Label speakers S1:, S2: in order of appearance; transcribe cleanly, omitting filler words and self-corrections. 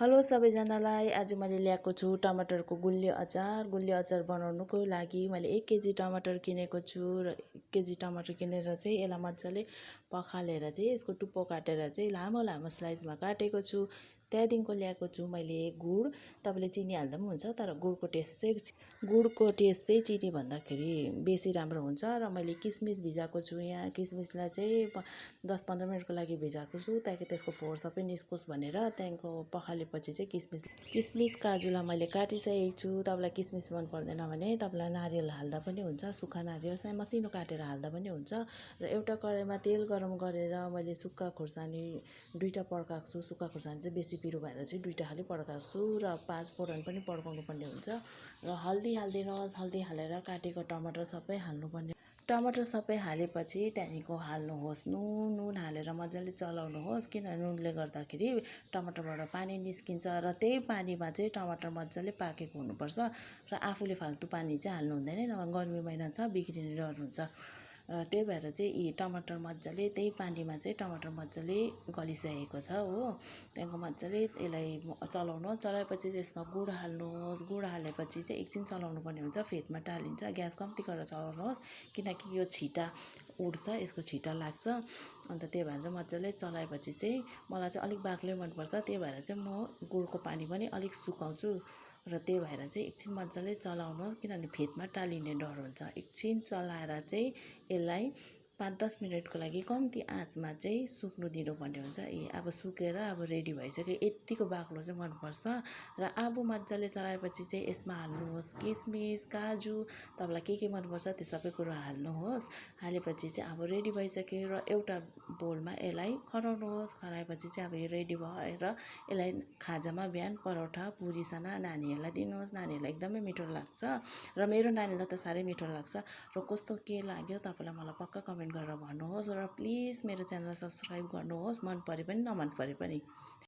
S1: Hello सबैजनालाई। आज मैले ल्याएको छु टमाटरको गुलियो अचार बनाउनुको लागि मैले 1 केजी टमाटर किनेको छु र 1 केजी टमाटर किनेर चाहिँ यसलाई मजाले पखालेर चाहिँ यसको टुप्पो काटेर चाहिँ लामो लामो स्लाइसमा काटेको छु। त्यहाँदेखिको ल्याएको छु मैले गुड। तपाईँले चिनी हाल्दा पनि हुन्छ, तर गुडको टेस्ट चाहिँ चिनी भन्दाखेरि बेसी राम्रो हुन्छ। र मैले किसमिस भिजाएको छु। यहाँ किसमिसलाई चाहिँ 10-15 मिनटको लागि भिजाएको छु ताकि त्यसको फोहोर सबै निस्कोस् भनेर। त्यहाँदेखिको पखालेपछि चाहिँ किसमिस काजुलाई मैले काटिसकेको छु। तपाईँलाई किसमिस मन पर्दैन भने तपाईँलाई नारियल हाल्दा पनि हुन्छ, सुक्खा नारियल मसिनो काटेर हाल्दा पनि हुन्छ। र एउटा कराईमा तेल गरम गरेर मैले सुक्खा खुर्सानी 2टा पड्काएको छु। सुक्खा खुर्सानी चाहिँ बेसी पिरो भएर चाहिँ 2टा खालि पड्काएको छु र 5 फोरन पनि पड्काउनु पर्ने हुन्छ। र हल्दी हालेर काटेको टमाटर सबै हाल्नुपर्ने। टमाटर सबै हालेपछि त्यहाँदेखिको हाल्नुहोस् नुन हालेर मजाले चलाउनुहोस्। किन नुनले गर्दाखेरि टमाटरबाट पानी निस्किन्छ र त्यही पानीमा चाहिँ टमाटर मजाले पाकेको हुनुपर्छ। र आफूले फाल्तु पानी चाहिँ हाल्नु हुँदैन, नभए गर्मी महिना छ बिग्रिने डर हुन्छ। र त्यही भएर चाहिँ टमाटर मजाले त्यही पानीमा चाहिँ टमाटर मजाले गलिसकेको छ हो। त्यहाँदेखिको मजाले यसलाई चलाएपछि त्यसमा गुड हाल्नुहोस्। गुड हालेपछि चाहिँ एकछिन चलाउनु पर्ने हुन्छ, फेदमा टालिन्छ। ग्यास कम्ती गरेर चलाउनुहोस् किनकि यो छिटा उड्छ, यसको छिटा लाग्छ। अन्त त्यही भएर चाहिँ मजाले चलाएपछि चाहिँ मलाई चाहिँ अलिक बाक्लै मनपर्छ, त्यही भएर चाहिँ म गुडको पानी पनि अलिक सुकाउँछु। र त्यही भएर चाहिँ एकछिन मजाले चलाउनुहोस् किनभने फेदमा टालिने डर हुन्छ। एकछिन चलाएर चाहिँ यसलाई 5-10 मिनटको लागि कम्ती आँचमा चाहिँ सुक्नु दिनुपर्ने हुन्छ। अब सुकेर अब रेडी भइसक्यो। यत्तिको बाक्लो चाहिँ मनपर्छ। र अब मजाले चलाएपछि चाहिँ यसमा हाल्नुहोस् किसमिस काजु, तपाईँलाई के मनपर्छ त्यो सबै कुरो हाल्नुहोस्। हालेपछि चाहिँ अब रेडी भइसक्यो। र एउटा बोलमा यसलाई खराउनुहोस्। खराएपछि चाहिँ अब यो रेडी भएर यसलाई खाजामा बिहान परोठा पुरीसँग नानीहरूलाई दिनुहोस्। नानीहरूलाई एकदमै मिठो लाग्छ र मेरो नानीलाई त साह्रै मिठो लाग्छ। र कस्तो के लाग्यो तपाईँलाई मलाई पक्का कमेन्ट गरेर भन्नुहोस्। र प्लिज मेरो च्यानललाई सब्सक्राइब गर्नुहोस्, मन परे पनि नमन परे पनि।